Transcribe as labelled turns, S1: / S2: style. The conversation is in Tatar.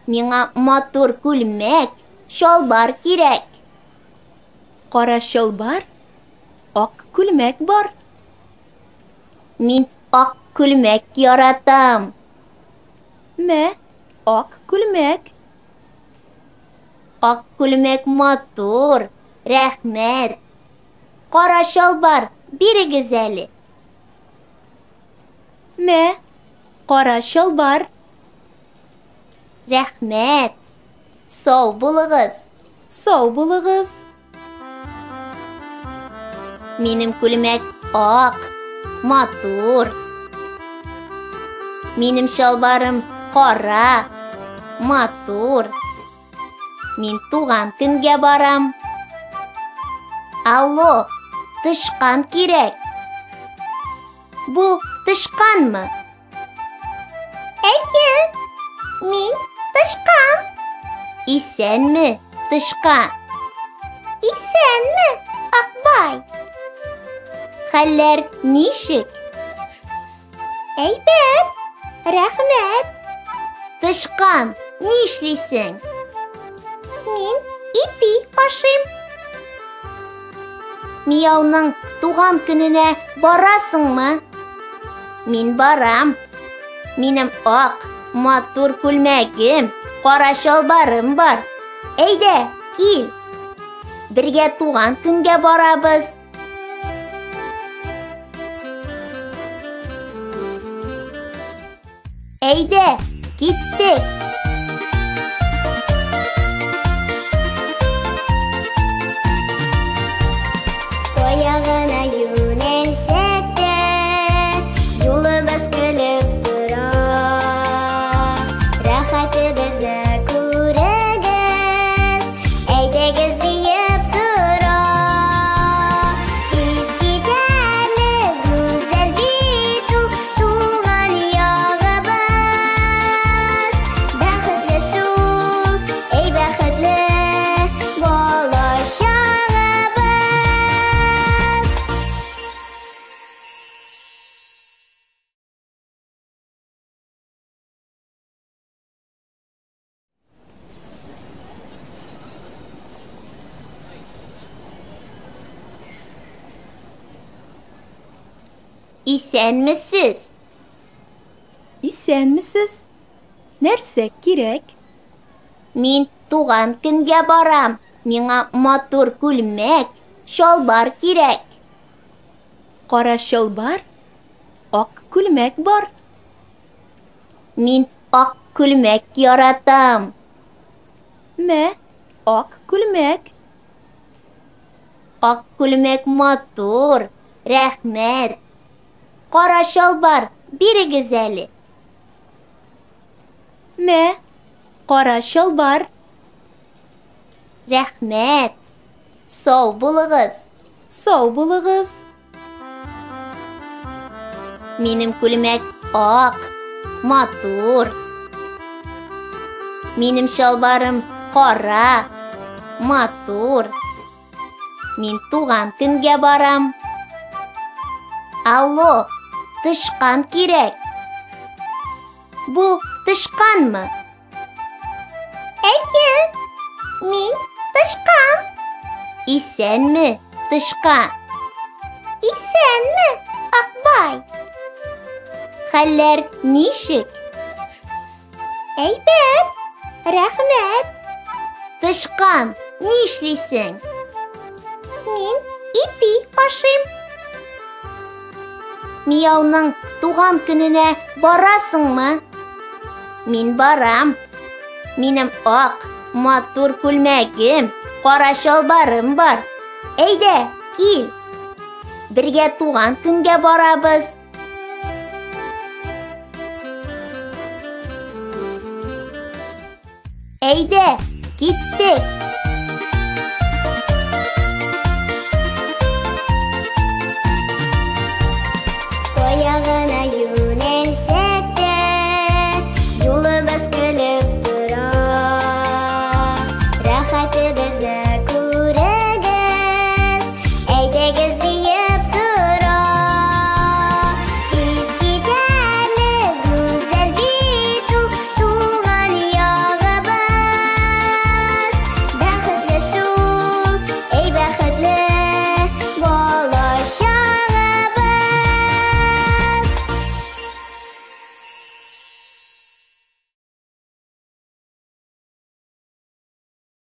S1: Миңа матур күлмәк, чалбар кирәк.
S2: Кара чалбар, ак күлмәк бар.
S1: Мин ак күлмәк яратам.
S2: Мә, ак күлмәк.
S1: Ак күлмәк матур, рәхмәт. Кара чалбар бирегез әле.
S2: Мә, кара чалбар.
S1: Рәхмәт. Сау булыгыз.
S2: Сау булыгыз.
S1: Минем күлмәк ак, матур. Минем чалбарым кара, матур. Мин туган көнгә барам. Алло, тычкан кирәк. Бу тычканмы? Әйе, мин тычкан. Исәнме, тычкан? Исәнме, Акбай? Хәлләр ничек? Әйбәт, рәхмәт. Тычкан, нишлисең? Мин ипи ашыйм. Мияуның туган көненә барасыңмы? Мин барам. Минем ак, матур күлмәгем, кара чалбарым бар. Әйдә, кил. Бергә туган көнгә барабыз. Әйдә, киттек.
S3: Кая гына юнәлсәк тә, юлыбыз көлеп тора. Рәхәтебезне күрегез, әйдәгез диеп тора. Искитәрлек гүзәл бит ул туган ягыбыз. Бәхетле шул, эй бәхетле бала чагыбыз.
S1: Исәнмесез.
S2: Исәнмесез. Нәрсә кирәк?
S1: Мин туган көнгә барам. Миңа матур күлмәк, чалбар кирәк.
S2: Кара чалбар, ак күлмәк бар.
S1: Мин ак күлмәк яратам.
S2: Мә, ак күлмәк.
S1: Ак күлмәк матур, рәхмәт. Кара чалбар бирегез әле.
S2: Мә, кара чалбар.
S1: Рәхмәт. Сау булыгыз.
S2: Сау булыгыз.
S1: Минем күлмәк ак, матур. Минем чалбарым кара, матур. Мин туган көнгә барам. Алло, тычкан кирәк. Бу тычканмы? Әйе, мин тычкан. Исәнме, тычкан? Исәнме, Акбай? Хәлләр ничек? Әйбәт, рәхмәт. Тычкан, нишлисең? Мин ипи ашыйм. Мияуның туган көненә барасыңмы? Мин барам. Минем ак, матур күлмәгем, кара чалбарым бар. Әйдә, кил. Бергә туган көнгә барабыз. Әйдә, киттек.